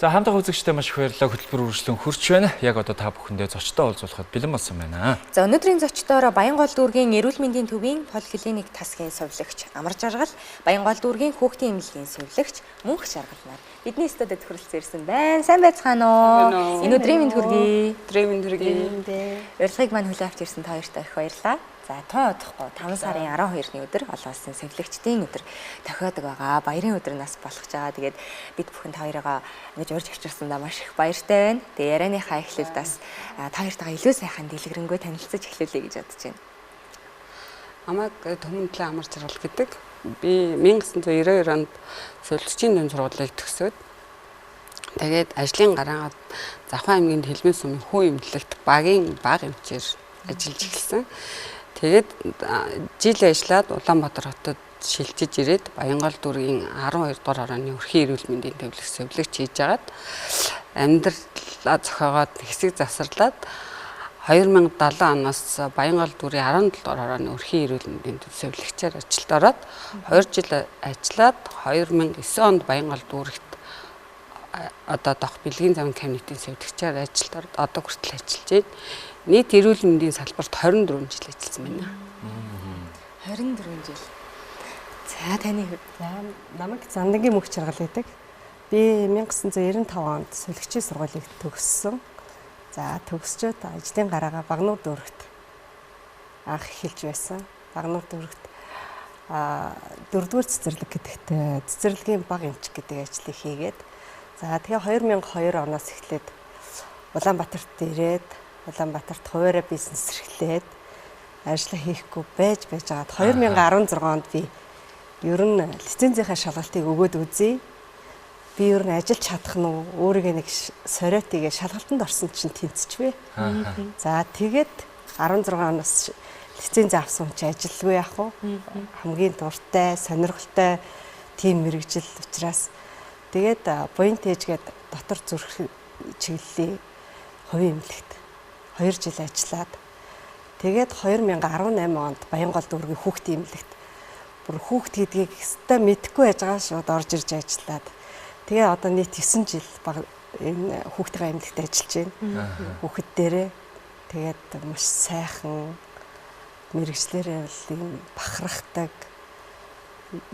За, хамтаа үзэгчтэй маш их баярлалаа. Хөтөлбөр үргэлжлэн хөрч байна. Яг одоо та бүхэндээ зочтой уулзуулахад бэлэн болсон байна. За, өнөөдрийн зочдоор Баянгол дүүргийн эрүүл мэндийн төвийн поликлиник тасгийн сувилагч Амар Жаргал, Баянгол дүүргийн хүүхдийн эмнэлгийн сувилагч Мөнх Жаргал нар бидний студид хүрэлцэн ирсэн байна. Сайн байцгаана уу? Энэ өдрийн мэнд хүргэе. Өдрийн мэнд хүргэе. Урилгыг маань хүлээн авч ирсэн та хоёртой их баярлалаа. За, тун удахгүй 5 сарын 12-ны өдөр олон улсын сувилагчдын өдөр тохиодог байгаа. Баярын өдөр нас болох гэж байгаа. Тэгээд бид бүхэн та хоёроо ингэж урьж авчирсандаа маш их баяртай байна. Тэгээд ярианыхаа эхлэлд бас та хоёртойгоо илүү сайхан дэлгэрэнгүй танилцаж эхлүүлье гэж бодож байна. Намайг Түмэнтлээ Амар Жаргал гэдэг. Би 1992 онд сувилагчийн дүн сургуулийг төгсөөд тэгээд ажлын гараагаад Завхан аймгийн Хэлмэн сумын хүү эмнэлэгт багийн баг эмчээр ажиллаж эхэлсэн. Тэгээд жил ажиллаад Улаанбаатар хотод шилжиж ирээд Баянгол дүүргийн 12 дугаар хорооны өрхийн эрүүл мэндийн төвлөх сувилагч хийж агаад амьдралаа зохиогоод хэсэг завсарлаад 2070 оноос Баянгол дүүргийн 17 дугаар хорооны өрхийн эрүүл мэндийн төв сувилагчаар ажилд ороод 2 жил ажиллаад 2009 онд Баянгол дүүрэгт одоо дох бэлгийн замын кабинетийн сувилагчаар ажилд ороод одоо хүртэл ажиллаж байна. Нийт эрүүл мэндийн салбарт 24 жил ажилласан байна. 24 жил. За, таны хувьд? За, намайг Зандангийн Мөнх Жаргал гэдэг. Би 1995 онд сувилагчийн сургуулийг төгссөн. За, төгсчөөд ажлын гараагаа Багнуур дүүрэгт анх эхэлж байсан. Багнуур дүүрэгт 4-р цэцэрлэг гэдэгт цэцэрлэгийн баг эмч гэдэг ажлыг хийгээд, за тэгээ 2002 оноос эхлээд Улаанбаатарт ирээд Улаанбаатарт хуваараа бизнес эрхлээд ажлаа хийхгүй байж байгаад 2016 онд би ер нь лицензийнхаа шалгалтыг өгөөд үзье. Би ер нь ажиллаж чадах нь уу? Өөрийгөө нэг сориотыгээ шалгалтанд орсон чинь тэнцчихвэ. За, тэгээд 16 оноос лиценз авсан хүн чинь ажилгүй яах вэ? Хамгийн дуртай, сонирхолтой тийм мэргэжил учраас тэгээд буян тээжгээд дотор зүрх чиглэлийн хувийн эмнэлэгт 2 жил ажиллаад тэгээд 2018 онд Баянгол дүүргийн хүүхдийн эмнэлэгт бүр хүүхд гэдгийг өстой мэдэхгүй байж байгаа шууд орж ирж ажиллаад тэгээ одоо нийт 9 жил энэ хүүхдийн эмнэлэгт ажиллаж байна. Хүүхэд дээрээ тэгээд маш сайхан мэрэгчлэрээ бол ийм бахархдаг.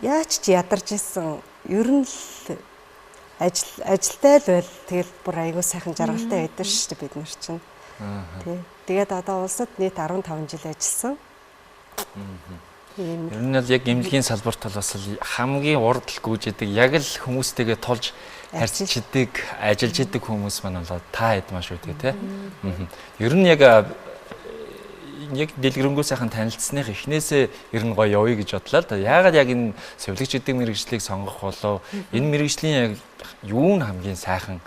Яаж ч ядарч исэн ер нь л ажилтай л байл тэгэл бүр айгүй сайхан жаргалтай байдаг шүү дээ бид нар чинь. Тий. Тэгээд одоо улсад нийт 15 жил ажилласан. Ер нь бол яг эмнэлгийн салбарт бол бас хамгийн урд л гүйж идэг, яг л хүмүүстэйгээ тулж харьцаж идэг, ажиллаж идэг хүмүүс маань бол та хэд маш үү тий. Ер нь яг дэлгэрэнгүй сайхан танилцсных эхнээсээ ер нь гоё явъя гэж бодлоо л да. Яагаад яг энэ сувилагч гэдэг мэргэжлийг сонгох болов? Энэ мэргэжлийн яг юу нь хамгийн сайхан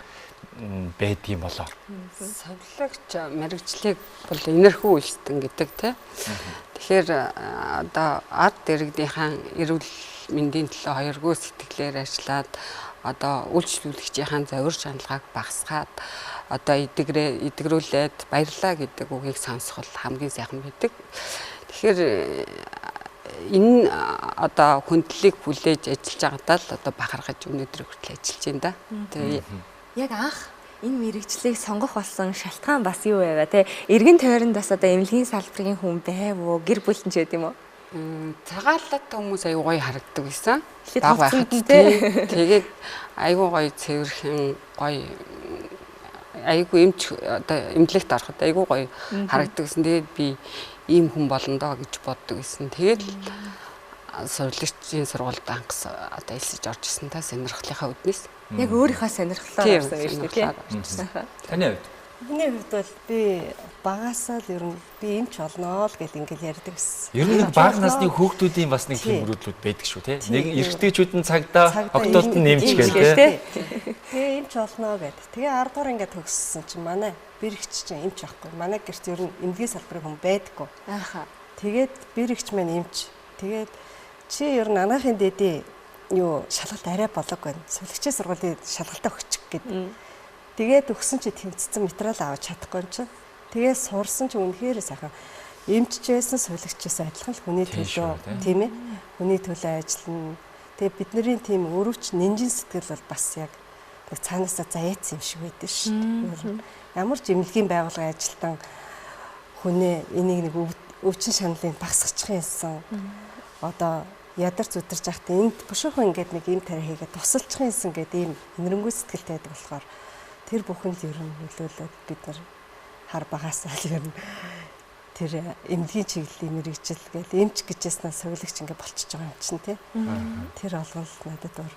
байдгийм болоо? Сувилагч мэргэжлийг бол энэрхүү үйлстэн гэдэг тий. Тэгэхээр одоо ард иргэдийнхаа эрүүл мэндийн төлөө хоёргоо сэтгэлээр ажиллаад одоо үйлчлүүлэгчийнхаа завир шаналгааг багасгаад одоо эдгэрүүлээд баярлаа гэдэг үгийг сонсох бол хамгийн сайхан байдаг. Тэгэхээр энэ одоо хүндлэлийг хүлээж ажиллаж байгаадаа л одоо бахархаж өнөөдөр хүртэл ажиллаж байна да. Тэгээ яг анх энэ мэргэжлийг сонгох болсон шалтгаан бас юу байваа те? Эргэн тойронд бас одоо эмнэлгийн салбарын хүн байв уу? Гэр бүл нь ч байд юм уу? Цагааллаатай хүмүүс аюу гоё харагддаг байсан. Баг байхад те. Тэгээд аюу гоё цэвэрхэн гоё аюу эмч одоо эмнэлэгт ороход аюу гоё харагддаг гэсэн. Тэгээд би ийм хүн болно доо гэж боддог гэсэн. Тэгээд сувилагчийн сургуульд анх одоо элсэж орж исэн та сонирхлынхаа үднэс. Яг өөрийнхөө сонирхлоор орсон юм шүү дээ. Таны хувьд? Миний хувьд бол би багасаа л ер нь би эмч олноо л гэл ингээл ярьдаг гэсэн. Ер нь бага насны хүүхдүүдийн бас нэг тийм мөрөөдлүүд байдаг шүү тий. Нэг эрэгтэйчүүд нь цагдаа, октод нь эмч гэл тий. Тэгээ эмч олноо гэд. Тэгээ 10 дугаар ингээд төгссөн чинь манай бэрэгч чинь эмч байхгүй. Манай гэрт ер нь эмнэлгийн салбарын хүн байдаггүй. Ааха. Тэгээд бэрэгч маань эмч. Тэгээд чи ер нь анаахын дээдийн юу шалгалт арай болоог байна. Сувилагчийн сургуулийн шалгалтаа өгчих гээд. Тэгээд өгсөн чи тэмцсэн материал авч чадахгүй юм чи. Тэгээд сурсан чи үнэхээр сайхан эмчжсэн сувилагчсэн адилхан л хүний төлөө тийм ээ. Хүний төлөө ажиллана. Тэгээд бидний тийм өрөвч нинжин сэтгэл бол бас яг нэг цаанаасаа заяатсан юм шиг байдаг шүү дээ. Ямар ч эмнэлгийн байгууллагын ажилтан хүнээ энийг нэг өвчин шаналлыг багасгачих юмсан. Одоо ядарч үдэрч яхад энд бушуухан ингээд нэг юм тариа хийгээд тусалчих юмсан гэдэг ийм инэрэнгүй сэтгэлтэй байдаг болохоор тэр бүхэнд ер нь нөлөөлөөд бид нар хар багасаа л ер нь тэр эмнэлгийн чиглэлийн мэргэжил гээл эмч гэжсэн совилагч ингээд болчихж байгаа юм чинь тий. Тэр болгон л надад өөр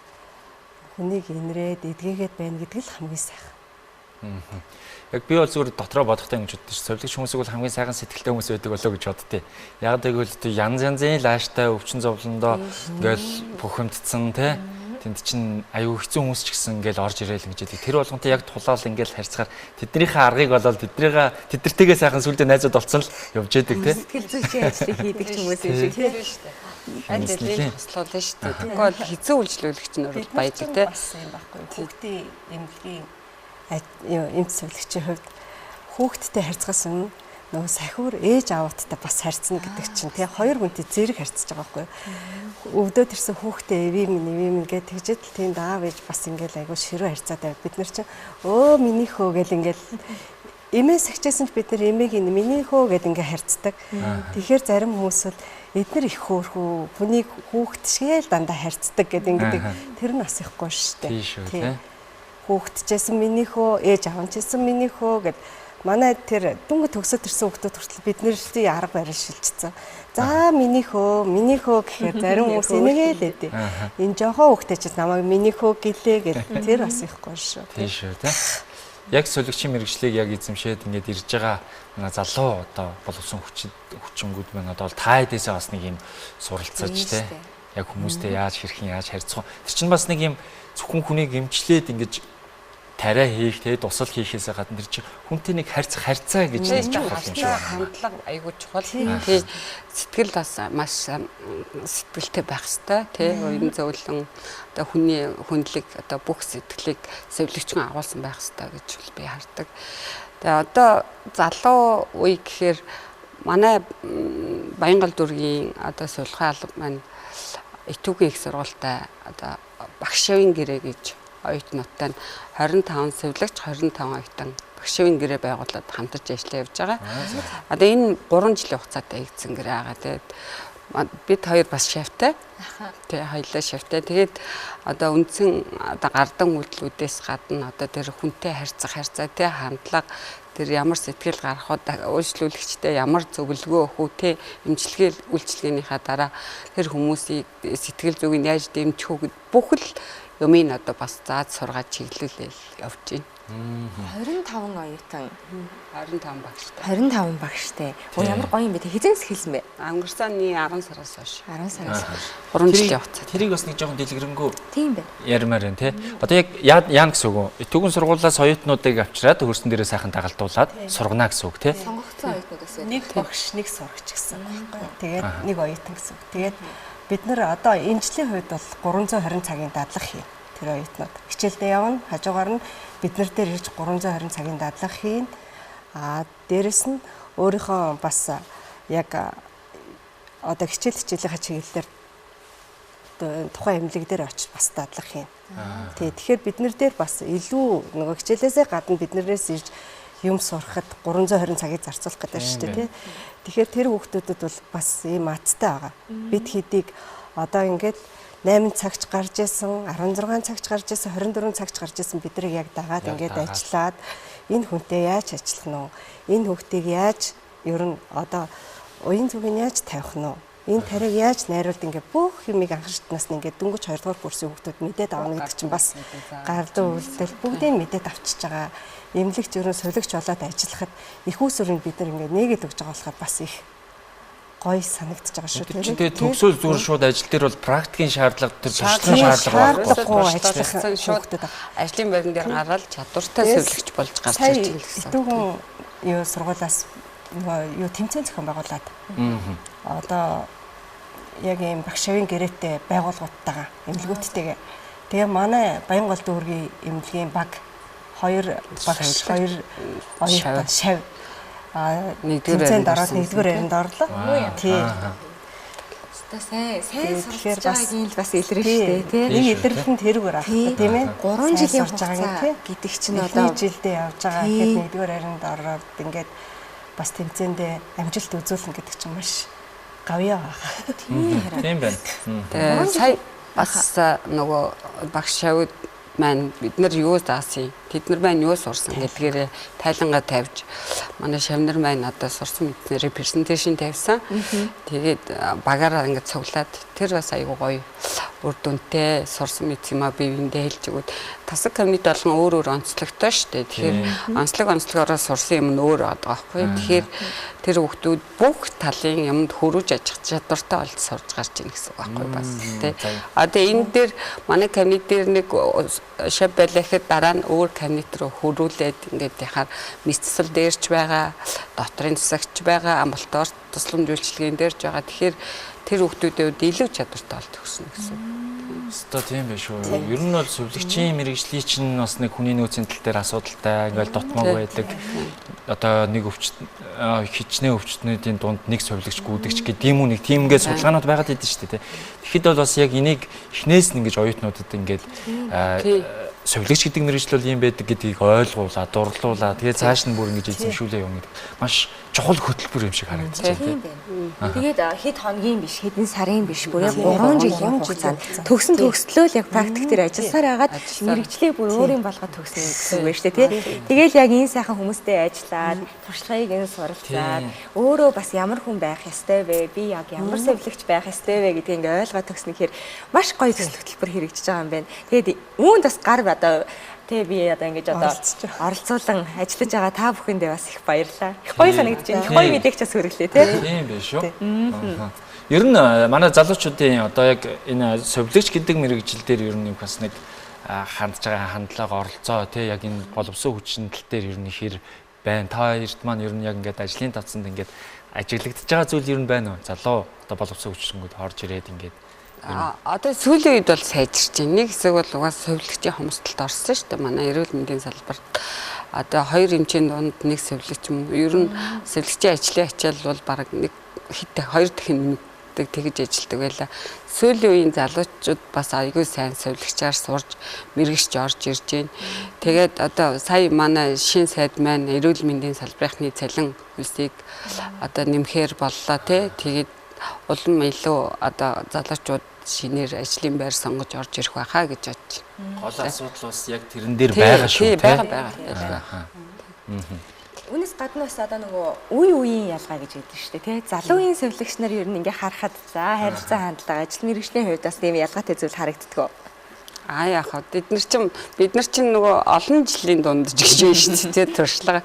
хүнийг инрээд эдгээгээд байна гэдэг л хамгийн сайхан. Яг би бол зүгээр дотроо бодохдоо ингэж боддоо ш. Совилагч хүмүүсийг бол хамгийн сайхан сэтгэлтэй хүмүүс байдаг болоо гэж боддتي. Яг тэгвэл янз янзын лааштай өвчин зовлондоо ингээл бухимдсан тий. Тэнд чинь аюу хэцүү хүмүүс ч гэсэн ингээл орж ирээл ингэж байдаг. Тэр болгонтой яг тулаал ингээл харьцахаар тэднийхээ аргыг болоод тэднийхээ тэдэртэйгээ сайхан сүлдээ найзууд болцсон л явж яадаг тий. Сэтгэл зүйчийн ажлыг хийдэг ч хүмүүс юм шиг тий. шүү дээ. Аль алийг хослуулна шүү дээ. Тэгэхгүй бол хэцүү үйлчлүүлэгч нь бол баяжиг тий. Бас юм байхгүй. Хүүхдийн эмнэлгийн эмч сувилагчийн хувьд хүүхдтэй харьцахаас өмнө нөгөө сахиур ээж аавуудтай бас харьцна гэдэг чинь тий хоёр хүнтэй зэрэг харьцаж байгаа байхгүй юу. Өвдөөд ирсэн хүүхдээ эвээ минь эвээ минь гэж тэгжээд л тийм аав ээж бас ингээл айгу ширүү харьцаад байв. Бид нар чинь өө миний хөө гэл ингээл эмээ сахижсэн ч бид нар эмээг миний хөө гэд ингээ харьцдаг. Тэгэхээр зарим хүмүүс бол эднэр их хөөрхүү хүнийг хүүхд шигээл дандаа харьцдаг гэд ингэдэг. Тэр нь бас ихгүй шүү дээ. Тийм шүү тий. Хүүхдчээсэн миний хөө, ээж аав нь ч гэсэн миний хөө гэд манай тэр дүнг төгсөд ирсэн хүүхдүүд хүртэл бидний арга барил шилжчихсэн. За миний хөө, миний хөө гэхээр зарим хүмүүс энийгээ л эдээ. Энэ жохон хүүхдээ чи намайг миний хөө гэлээ гэд тэр бас ихгүй шүү. Тийм шүү тий. Яг солигчийн мэргэжлийг яг эзэмшээд ингээд ирж байгаа манай залуу одоо боловсон хүчингүүд маань одоо та хэдээсээ бас нэг юм суралцаж тий. Яг хүмүүстэй яаж хэрхэн яаж харьцах. Тэр чинь бас нэг юм зөвхөн хүнийг эмчлээд ингэж тариа хийх те тусал хийхээсээ гадна тэр чинь хүнтэй нэг харьцах харьцаа гэж нэг чухал юм шиг байна. Хандлага айгүй чухал. Тий. Сэтгэл бас маш сэтгэлтэй байх ёстой. Тий. Уян зөвлөн одоо хүний хүндлэг одоо бүх сэтгэлийг сэвлэгчэн агуулсан байх ёстой гэж би хардаг. Тэгээ одоо залуу үе гэхээр манай Баянгол дүүргийн одоо судалгаа алба маань Итүүгийн их сургуультай одоо багшийн гэрээ гэж оюутнуудтай нь 25 сэвлэгч 25 оюутан багшийн гэрээ байгуулад хамтарч ажиллаа явж байгаа. Одоо энэ 3 жилийн хугацаатай хийгдсэн гэрээ байгаа. Тэгээд бид хоёр бас шавтай. Тэ хоёлаа шавтай. Тэгээд одоо үндсэн одоо гардан үйлдэлүүдээс гадна одоо тэр хүнтэй харьцах харьцаа тэ хандлага тэр ямар сэтгэл гарах вэ, үйлчлүүлэгчтэй ямар зөвлөгөө өгөх үү, тэ эмчилгээ үйлчилгээнийхаа дараа тэр хүмүүсийг сэтгэл зүгийг яаж дэмжих үү гэд бүх л юмыг одоо бас зааж сургаад чиглүүлэл явж байна. 25 оюутан. 25 багштай. 25 багштай. Өө ямар гоё юм бэ? Хизээс хэлсэн бэ? Өнгөрсөний 10 сараас хойш. 10 сараас хойш. 3 жилийн хугацаа. Тэрийг бас нэг жоохон дэлгэрэнгүй. Тийм байна. Ярмаар байна те. Одоо яг яана гэсэн үг үү? Итүүгэн сургуулиас оюутнуудыг авчираад хөрсөн дээрээ сайхан дагалдуулаад сургана гэсэн үг те. Сонгогдсон оюутнуудаас нэг багш, нэг сурагч гэсэн байхгүй юу? Тэгээд нэг оюутан гэсэн үг. Тэгээд бид нэр одоо энэ жилийн хувьд бол 320 цагийн дадлага хийнэ. Тэр оюутнууд хичээлдээ явна, хажуугаар нь бид нар дээр ирж 320 цагийн дадлага хийнэ. Аа дээрэс нь өөрийнхөө бас яг одоо хичээлийнхаа чиглэлээр тухайн эмнэлэг дээр очиж бас дадлага хийнэ. Тий, тэгэхээр бид нар дээр бас илүү нөгөө хичээлээсээ гадна биднээс ирж юм сурахад 320 цагийг зарцуулах гэдэг шүү дээ, тий. Тэгэхээр тэр хүүхдүүдэд бол бас ийм азтай байгаа. Бид хэдийг одоо ингээд 8 цагч гарч исэн, 16 цагч гарч исэн, 24 цагч гарч исэн биднийг яг дагаад ингээд ажиллаад энэ хүнтэй яаж ажиллах нь вэ? Энэ хүүхдийг яаж ер нь одоо уян зүгийг яаж тавих нь вэ? Энэ тариаг яаж найруулд ингээд бүх юмыг анхаарчтнаас нь ингээд дөнгөж 2 дугаар курсын хүүхдүүд мэдээд авна гэдэг чинь бас гардан үйлдэл бүгдийг мэдээд авчиж байгаа. Эмнэлэгч ер нь солигч болоод ажиллахад их усүрийг бид нар ингээд нээгээд өгч байгаа болохоор бас их гоё санагдаж байгаа шүү дээ. Тэгээд төгсөөл зүгээр шууд ажил дээр бол практикийн шаардлага тэр туршлагын шаардлага байхгүй ажиллах шууд ажлын байран дээр гараад чадвартай сэвлэгч болж гарч ирж байна гэсэн. Итүүгэн юу сургуулиас нөгөө юу тэмцээн зохион байгуулад. Одоо яг ийм багшийн гэрээтэй байгууллагуудтайгаа эмнэлгүүдтэйгээ. Тэгээ манай Баянгол дүүргийн эмнэлгийн баг 2 багш 2 оюутан шав нэгдүгээр оронд орлоо. Тий. Өстой сайн сайн сурч байгаагийн л бас илэрнэ шүү дээ, тий. Энэ илэрлэл нь тэрүүгээр авах тийм ээ. 3 жилийн хугацаа гэдэг чинь одоо жилдээ явж байгаа гэхэд нэгдүгээр харинд ороод ингээд бас тэмцээндээ амжилт үзүүлнэ гэдэг чинь маш гавьяа байна. Тийм байна. Тэгээ сая бас нөгөө багш шавд маань бид нар юу заасан, тэд нар маань юу сурсан гэдгээрээ тайлангаа тавьж манай шавнар маань одоо сурсан мэднэрээ презентацийн тавьсан. Тэгээд багаараа ингээд цуглаад тэр бас айгуу гоё үр дүнтэй сурсан мэт юм а бие биендээ хэлж өгөөд тасаг кабинет болгон өөр өөр онцлогтой шүү дээ. Тэгэхээр онцлог онцлогоороо сурсан юм нь өөр байгаа байхгүй. Тэгэхээр тэр хүүхдүүд бүх талын юмд хөрвж ажиллах чадвартай болж сурж гарч ийн гэсэн үг байхгүй бас тий. А тэгээ энэ дээр манай кабинет дээр нэг шав байлаа гэхэд дараа нь өөр кабинет руу хөрвүүлээд ингээд яхаар мэдсэл дээрч байгаа, дотрын засагч байгаа, амбулатори тусламж үйлчилгээнд дээрч байгаа. Тэгэхээр тэр хүүхдүүдэд илүү чадвартай болж өгсөн гэсэн. Өстой тийм байх шүү. Ер нь бол сувлагчийн мэрэгжлийн чинь бас нэг хүний нөөцийн тал дээр асуудалтай, ингээл дутмаг байдаг. Одоо нэг өвч хичнээн өвчтнүүдийн дунд нэг сувлагч гүйдэгч гэдэг юм уу нэг тийм ингээд судалгаанууд байгаад идэв шүү дээ. Тэгэхэд бол бас яг энийг эхнээс нь ингэж оюутнуудад ингээд сувлагч гэдэг мэрэгжил бол ийм байдаг гэдгийг ойлгуулаа, дурлуулаа. Тэгээд цааш нь бүр ингэж эзэмшүүлээ явна гэдэг маш чухал хөтөлбөр юм шиг харагдаж байна. Тэгээд хэд хоногийн биш, хэдэн сарын биш, бүр яг 3 жилийн хугацаанд төгсөн төгслөө л яг практик дээр ажилласаар хагаад мэрэгжлээ бүр өөрийн болгоод төгснө гэсэн үг байна шүү дээ, тий. Тэгээл яг энэ сайхан хүмүүстэй ажиллаад, туршлагыг энэ суралцаад, өөрөө бас ямар хүн байх ёстой вэ? Би яг ямар сувлагч байх ёстой вэ гэдгийг ингээ ойлгоод төгснө гэхээр маш гоё төсөл хөтөлбөр хэрэгжиж байгаа юм байна. Тэгээд үүнд бас гар одоо тэ би одоо ингэж одоо оролцуулан ажиллаж байгаа та бүхэндээ бас их баярлалаа. Их гоё санагдаж байна. Их гоё мэдээгч бас хүргэлээ тий. Тийм байх шүү. Ер нь манай залуучуудын одоо яг энэ сувлагч гэдэг мэрэгжил дээр ер нь бас нэг хандж байгаа хандлага оролцоо тий яг энэ боловсон хүчин тал дээр ер нь хэр байна. Та хоёрт маань ер нь яг ингээд ажлын татсанд ингээд ажиглагдж байгаа зүйл ер нь байна уу? Залуу одоо боловсон хүчингүүд орж ирээд ингээд Одоо сүүлийн үед бол сайжирч байна. Нэг хэсэг бол угаас сувилагчийн хомсдолд орсон шүү дээ. Манай эрүүл мэндийн салбарт одоо хоёр эмчийн дунд нэг сувилагч юм. Ер нь сувилагчийн ажлын ачаал бол бараг нэг хэд хоёр дахин нэмэгддэг тэгж ажилладаг байлаа. Сүүлийн үеийн залуучууд бас айгүй сайн сувилагчаар сурж мэрэгч орж ирж байна. Тэгээд одоо сая манай шин сайд маань эрүүл мэндийн салбарынхны цалин хөлсийг одоо нэмэхээр боллоо тий. Тэгээд улам илүү одоо залуучууд шинээр ажлын байр сонгож орж ирэх байхаа гэж бодож байна. Гол асуудал бас яг тэрэн дээр байгаа шүү тий. Байгаа. Үүнээс гадна бас одоо нөгөө үе үеийн ялгаа гэж хэлдэг шүү дээ тий. Залуу үеийн сувилагч нар ер нь ингээ харахад за харилцаа хандлага, ажил мэргэжлийн хувьд бас тийм ялгаатай зүйл харагддаг. Аа яах вэ? Бид нар чинь нөгөө олон жилийн дунд гэж байна шүү дээ туршлага.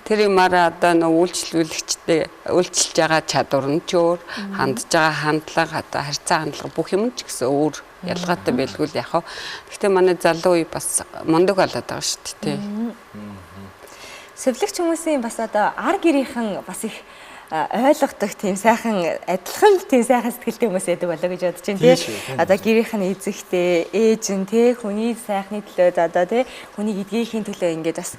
Тэр юмараа одоо нөгөө үйлчлүүлэгчтэй үйлчилж байгаа чадвар нь ч өөр, хандж байгаа хандлага, одоо харьцаа хандлага бүх юм ч гэсэн өөр ялгаатай байлгүй л яах вэ? Гэхдээ манай залуу үе бас мундаг болоод байгаа шүү дээ. Сувилагч хүмүүсийн бас одоо ар гэрийнхэн бас их ойлгодог тийм сайхан адилхан тийм сайхан сэтгэлтэй хүмүүс байдаг болоо гэж бодож байна тий. Одоо гэрийнх нь эзэгтэй, ээж нь тий хүний сайхны төлөө одоо тий хүнийг эдгээхийн төлөө ингээд бас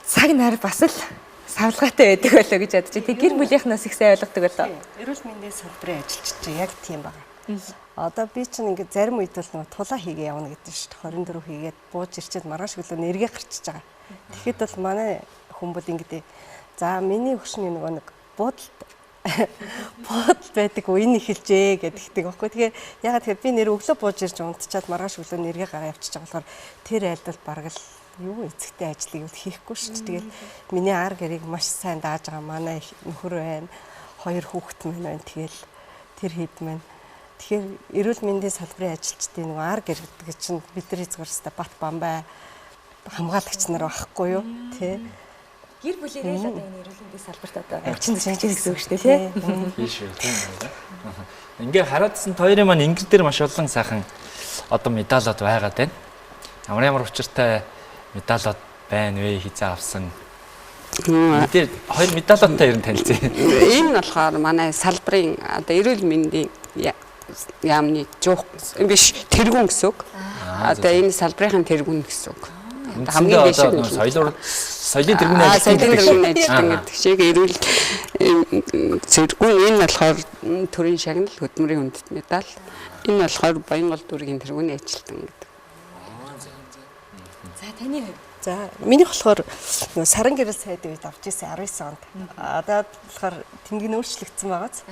цаг нар бас л савлгаатай байдаг болоо гэж бодож байна. Тэг гэр бүлийнхнээс их сайн ойлгодог болоо. Эрүүл мэндийн салбарын ажилчид чинь яг тийм байна. Одоо би чинь ингээд зарим үед бол нөгөө тулаа хийгээ явна гэдэг шүү дээ. 24 хийгээд бууж ирчээд маргааш өглөө нэргээ гарчиж байгаа. Тэгэхэд бол манай хүн бол ингээд за миний өгшний нөгөө нэг буудалд байдаг үе нь эхэлжээ гэдэгдэг байхгүй. Тэгэхээр ягаад тэгэхээр би нэр өглөө бууж ирж унтчаад маргааш өглөө нэргээ гараа явчихж байгаа болохоор тэр айлд бараг л юу эцэгтэй ажлыг бол хийхгүй шүү дээ. Тэгэл миний ар гэрийг маш сайн дааж байгаа манай нөхөр байна. Хоёр хүүхэд маань байна. Тэгэл тэр хэд маань. Тэгэхээр эрүүл мэндийн салбарын ажилчдын нөгөө ар гэр гэдэг чинь бидний зүгээр өстой бат бамбай хамгаалагч нар байхгүй юу? Тэ. Гэр бүлэрээ л одоо энэ эрүүл мэндийн салбарт одоо авчин зэжиж гэсэн үг шүү дээ тий. Тийм шүү тийм байна. Ингээ хараадсан хоёрын маань ингэр дээр маш олон сайхан одоо медалууд байгаад байна. Ямар учиртай медалууд байна вэ? Хизээ авсан. Энд хоёр медалуудтай ер нь танилцъя. Энэ нь болохоор манай салбарын одоо эрүүл мэндийн яамны жуух биш тэргүүн гэсэн үг. Одоо энэ салбарын тэргүүн гэсэн үг. Хамгийн дээш нь соёлын тэргүүний ажилтан гэдэг шиг эрүүл цэргүүн энэ болохоор төрийн шагнал хөдөлмөрийн хүндэт медаль. Энэ болохоор Баянгол дүүргийн тэргүүний ажилтан гэдэг. За таны хувьд. За минийх болохоор саран гэрэл сайд үед авч ирсэн 19 онд. Одоо болохоор тэмдэг нь өөрчлөгдсөн байгааз.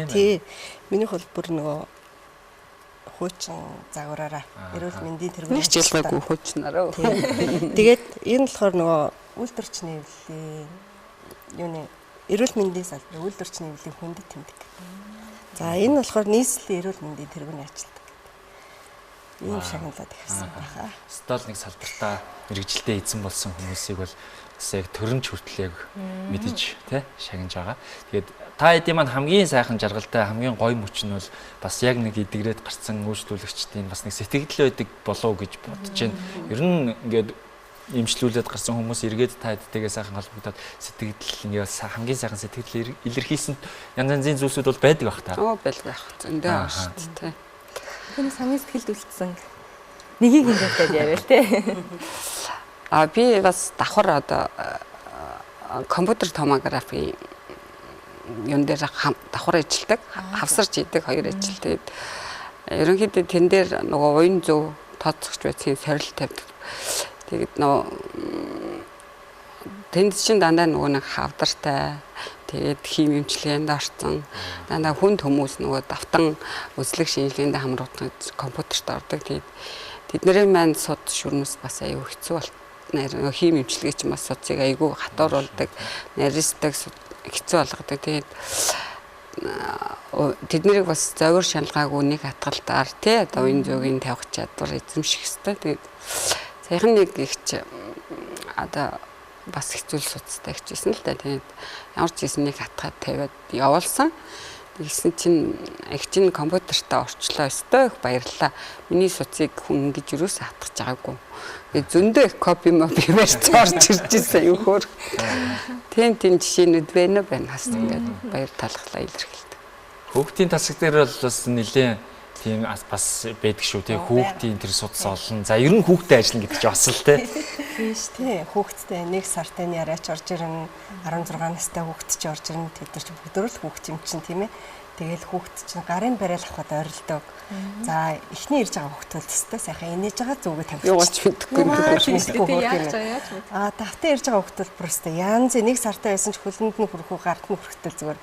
Тий. Минийх бол бүр нөгөө хуучин загвараараа эрүүл мэндийн тэргүүний хичээлгээгүй хуучнараа. Тэгээд энэ болохоор нөгөө үйлдвэрчний эвлэлийн юуны эрүүл мэндийн салбарын үйлдвэрчний эвлэлийн хүндэт тэмдэг. За энэ болохоор нийслэлийн эрүүл мэндийн тэргүүний ажилтан. Ийм шагналаад ирсэн байхаа. Стол нэг салбартаа мэргэжилтэд эзэн болсон хүмүүсийг бол бас яг төрөнч хүртэл яг мэдэж тий шагнаж байгаа. Тэгээд та хэдийн маань хамгийн сайхан жаргалтай хамгийн гоё мөч нь бол бас яг нэг эдгэрээд гарцсан үйлчлүүлэгчдийн бас нэг сэтгэл байдаг болов гэж бодож байна. Ер нь ингээд имжлүүлээд гарсан хүмүүс эргээд та хэдтэйгээ сайхан холбогдоод сэтгэл ингээд хамгийн сайхан сэтгэл илэрхийлсэн янз янзын зүйлсүүд бол байдаг бах та. Оо байдаг байх. Зөндөө аа шүү дээ. Тэний хамгийн сэтгэлд үлдсэн нэгийг ингээд яриа л тий. А би бас давхар одоо компьютер томографи юм дээр давхар ажилладаг, хавсарч идэг хоёр ажил. Тэгээд ерөнхийдөө тэн дээр нөгөө уян зөв тооцогч байцгийн сорилт тавьдаг. Тэгээд нөгөө тэнд чинь дандаа нөгөө нэг хавдартай, тэгээд хим эмчилгээнд орсон. Дандаа хүнд хүмүүс нөгөө давтан үзлэг шинжилгээнд хамрагдсан компьютерт ордог. Тэгээд тэдний маань суд шүрмэс бас аюу хэцүү болт. Нөгөө хим эмчилгээ чинь бас судсыг аюу хатууруулдаг, наристдаг, хэцүү болгодог. Тэгээд тэднийг бас зовир шалгаагүй нэг хатгалтаар тий одоо уян зөөгийн тавих чадвар эзэмших ёстой. Тэгээд саяхан нэг ихч одоо бас хэцүү судастай хичээсэн л да. Тэгээд ямар ч гэсэн нэг хатгаад тавиад явуулсан. Тэгсэн чинь их чинь компьютертаа орчлоо өстой их баярлалаа. Миний судсыг хүн ингэж юусаа хатгаж байгаагүй. Тэгээд зөндөө их копи мопи барьж орж ирж ирсэн юм хөөр. Тийм тийм жишээнүүд байна уу байна бас ингээд баяр талхлаа илэрхийлдэг. Хүүхдийн тасаг дээр бол бас нэлээд тийм бас байдаг шүү тий хүүхдийн тэр судас олон. За ер нь хүүхдээ ажиллана гэдэг чинь бас л тий. Тийш тий хүүхдтэй 1 сартай нь яриач орж ирнэ, 16 настай хүүхд чи орж ирнэ. Тэд нар чи бүгд л хүүхд юм чинь тийм ээ. Тэгэл хүүхд чинь гарын барайл авахд ойролдог. За эхний ирж байгаа хүүхд бол төстэй сайхан инээж байгаа зүгээ тавьчих. Юугаач мэдэхгүй юм. Аа давтан ирж байгаа хүүхд бол просто янз 1 сартай байсан ч хөлөнд нь хүрхүү гарт нь хүрэхтэл зүгээр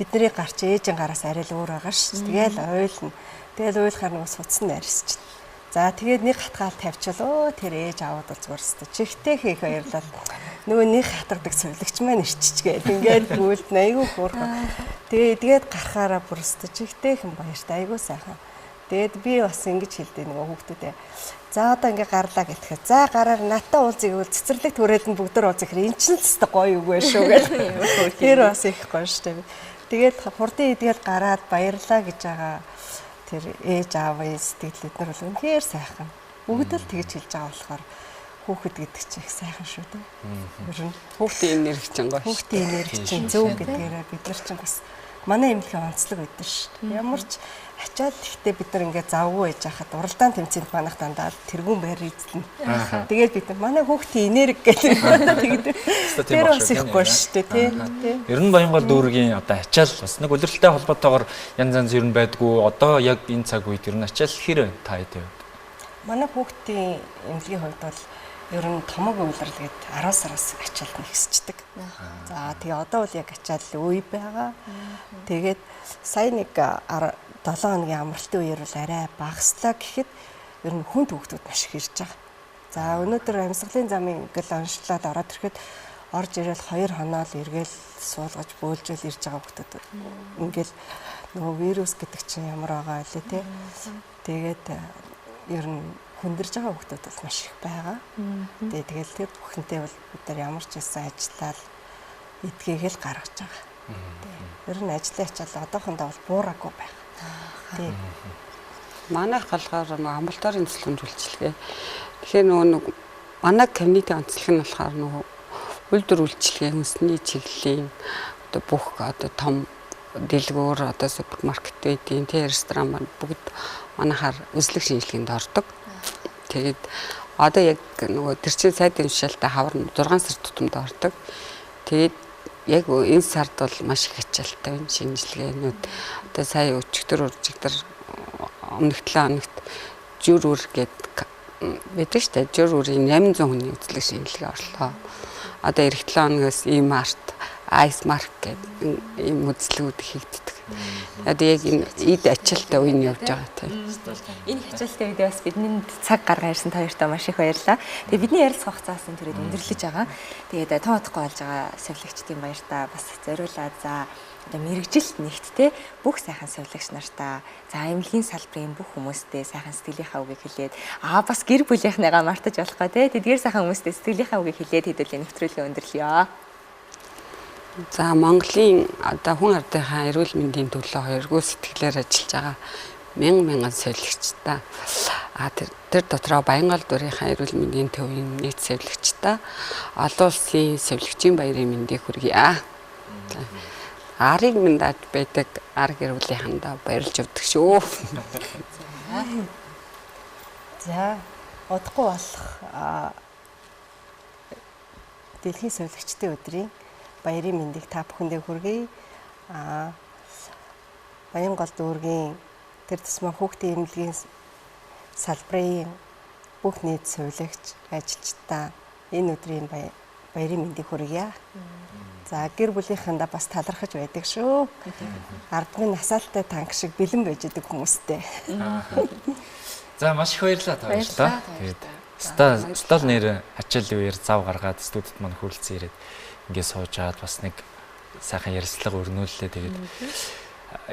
бидний гарч ээжийн гараас арай л өөр байгаа ш. Тэгэл ойлно. Тэгэл уйлахаар нөгөө судас нь арьсчихна. За тэгээд нэг хатгаал тавьчвал өө тэр ээж аваад бол зүгээр өстө. Чихтэй хийх баярлал. Нөгөө нэг хатгадаг цувлагч маань ирчихгээ. Ингээд гүйлт айгүй хөөрхөн. Тэгээ эдгээд гарахаараа бүр өстө чихтэйхэн баяртай айгүй сайхан. Тэгээд би бас ингэж хэлдэг нөгөө хүүхдүүдээ. За одоо ингээ гарлаа гэтгэхэд. За гараар надтай уулзъя гэвэл цэцэрлэг түрээд нь бүгдээр уулзах хэрэг эн чинь л өстө гоё үг байх шүү гэл. Тэр бас их гоё шүү дээ. Тэгээд хурдан эдгээл гараад баярлаа гэж байгаа тэр ээж аавын сэтгэл эднэр бол үнэхээр сайхан. Бүгд л тэгж хэлж байгаа болохоор хүүхэд гэдэг чинь их сайхан шүү дээ. Ер нь хүүхдийн энерги чинь гоё. Хүүхдийн энерги чинь зөв гэдгээрээ бид нар чинь бас манай эмнэлгийн онцлог байдаг шүү дээ. Ямар ч ачаал гэхдээ бид нар ингээд завгүй байж хахад уралдаан тэмцээнд манайх дандаа тэргүүн байр эзлэнэ. Тэгээд бид манай хүүхдийн энерги гэдэг тэгдэг. Тэр бас их гоё шүү дээ тий. Ер нь Баянгол дүүргийн одоо ачаал бас нэг улиралтай холбоотойгоор янз янз ер нь байдгүй. Одоо яг энэ цаг үед ер нь ачаал хэр байна та хэдийн хувьд? Манай хүүхдийн эмнэлгийн хувьд бол ер нь томог улирал гээд 10 сараас ачаал нэгсчдэг. За тэгээ одоо бол яг ачаал үе байгаа. Тэгээд сая нэг 7 хоногийн амралтын үеэр бол арай багаслаа гэхэд ер нь хүнд хүүхдүүд маш их ирж байгаа. За өнөөдөр амьсгалын замын ингээл онцлоод ороод ирэхэд орж ирэл 2 хоноо л эргээл суулгаж бөөлжөөл ирж байгаа хүүхдүүд. Ингээл нөгөө вирус гэдэг чинь ямар байгаа вэ те. Тэгээд ер нь хүндэрж байгаа хүүхдүүд бол маш их байгаа. Тэгээд тэр бүхэнтэй бол бид нар ямар ч байсан ажиллаад эдгээгээл гаргаж байгаа. Ер нь ажлын ачаал одоохондоо бол буураагүй байх. Тий. Манайх болохоор нөгөө амбулаторийн тусламж үйлчилгээ. Тэгэхээр нөгөө нэг манай кабинетийн онцлог нь болохоор нөгөө үйлдвэр үйлчилгээ, хүнсний чиглэлийн одоо бүх одоо том дэлгүүр, одоо супермаркет байдгийн, тэ ресторан маань бүгд манайхаар үзлэг шинжилгээнд ордог. Тэгээд Одоо яг нөгөө тэр чинь сайдын тушаалтай хавар 6 сар тутамд ордог. Тэгээд яг энэ сард бол маш их ачаалттай байна шинжилгээнүүд. Одоо сая өчигдөр уржигдөр өмнөх 7 хоногт жүр үр гээд байдаг шүү дээ. Жүр үрийн 800 хүний үзлэг шинжилгээ орлоо. Одоо эх 7 хоногоос ийм арт, Ice Mark гэдэг ийм үзлэгүүд хийгддэг. Одоо яг энэ эд ачаалттай үе нь явж байгаа тийм. Энэ ачаалттай үед бас бидний цаг гаргаа ирсэн та хоёртоо маш их баярлалаа. Тэгээ бидний ярилцах хугацаас энэ түрээд өндөрлөж байгаа. Тэгээд тун удахгүй болж байгаа сувилагчдын баяртаа бас зориулаад за одоо мэргэжилт нэгттэй бүх сайхан сувилагч нартаа за эмнэлгийн салбарын бүх хүмүүстээ сайхан сэтгэлийнхаа үгийг хэлээд бас гэр бүлийнхнийгаа мартаж болохгүй те тэдгээр сайхан хүмүүстээ сэтгэлийнхаа үгийг хэлээд хэдүүлээ нэвтрүүлгээ өндөрлөё. За Монголын одоо хүн ардынхаа эрүүл мэндийн төлөө хоёргүй сэтгэлээр ажиллаж байгаа мянган мянган сувилагчдаа тэр дотроо Баянгол дүүрийнхаа эрүүл мэндийн төвийн нийт сувилагчдаа олон улсын сувилагчийн баярын мэндийг хүргье. Арыг минь дааж байдаг ар гэр бүлийнхэндээ баярлж явдаг шүү. За удахгүй болох дэлхийн сувилагчдын өдрийн баярын мэндийг та бүхэндээ хүргэе. Баянгол дүүргийн тэр тусмаа хүүхдийн эмнэлгийн салбарын бүх нийт сувилагч ажилчдаа энэ өдрийн баярын мэндийг хүргье. За гэр бүлийнхэндээ бас талархаж байдаг шүү. Ард минь насаалтай танк шиг бэлэн байж идэг хүмүүстэй. За маш их баярлалаа та баярлалаа. Тэгээд стол нэр ачааллын үеэр зав гаргаад студид маань хүрэлцэн ирээд ингээд суужаад бас нэг сайхан ярилцлага өрнүүллээ. Тэгээд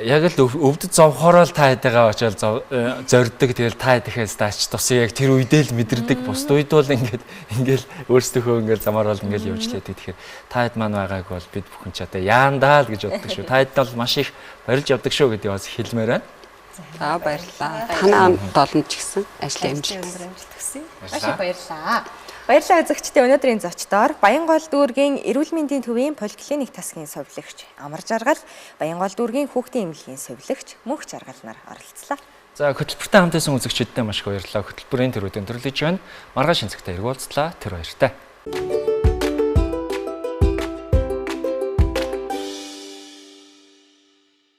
яг л өвдөд зовхороо л та хэдийгээ очиод зорддог. Тэгэл та хэдийхээс даач тусын яг тэр үедээ л мэдэрдэг. Бусд үед бол ингээд ингээл өөрсдөхөө ингээл замаар бол ингээл явж лээдэг. Тэгэхээр та хэд маань байгааг бол бид бүхэн ч одоо яандаа л гэж боддог шүү. Та хэд бол маш их баярлж явдаг шүү гэдгийг бас хэлмээр байна. За баярлалаа. Танаа долонд ч гэсэн ажлын амжилт хүсье. Маш их баярлалаа. Баярлалаа үзэгчдээ өнөөдрийн зочдоор Баянгол дүүргийн эрүүл мэндийн төвийн поликлиник тасгийн сувилагч Амар Жаргал, Баянгол дүүргийн хүүхдийн эмнэлгийн сувилагч Мөнх Жаргал нар оролцлоо. За хөтөлбөртэй хамт байсан үзэгчдэд маш их баярлалаа. Хөтөлбөрийн төрөд өндөрлөж байна. Маргааш шинэ цагт эргүүлцлээ. Тэр баяртай.